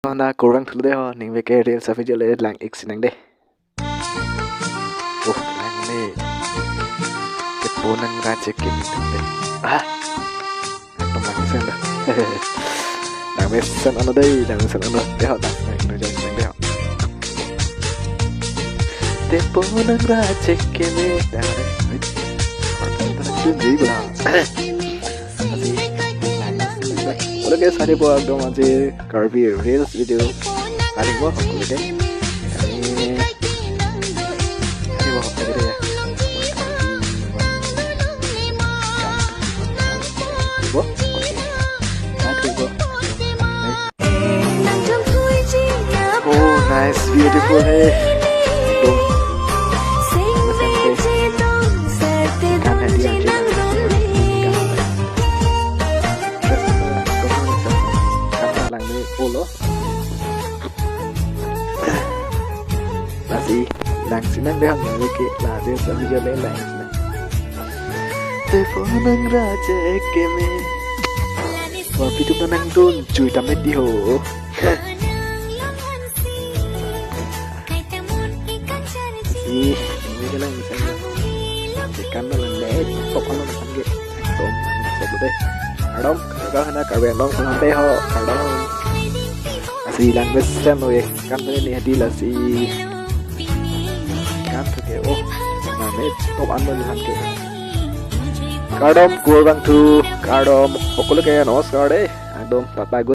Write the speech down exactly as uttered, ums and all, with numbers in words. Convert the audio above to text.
Hana kurang thulu dei ho, ning beke reels a-video le lang ik sinang dei. Oh, lang ne. Kepo nang rajek ke. Ah. Nang mesen dah. Nang mesen ano dei, nang mesen ano dei ho, nang, nang, nang, nang dei ho. Kepo nang rajek ke me. Dah dei. Wait. Nang dun dei bela. Hello guys, hari bo ekdom aji Karbi reels video. Hari bo, oke dei. Kami hari bo, oke dei ya. Bo, oke. Hari bo. Oh, nice, beautiful, hey. Dong. Kan hadi aja. Kan lang ni ulo. Lasi lang sinang dei hang lagi ke la dei sa video le lang sinang. Kepo nang rajek ke me. Wah, video nang dun jui tamit dei ho. Ih, ini ke lang misalnya. Ikan na lang dei, top ano lang ke. Tom, sebut dei. Kardom, kardom hana Karbi Anglong sama dei ho, kardom. Lasi lang mesen lo ye, kan ini hadi lasi. Kan tu ke, oh, na me top ano lang ke. Kardom, kurang tu, kardom, okolo ke namaskar dei. Ekdom, bye bye, good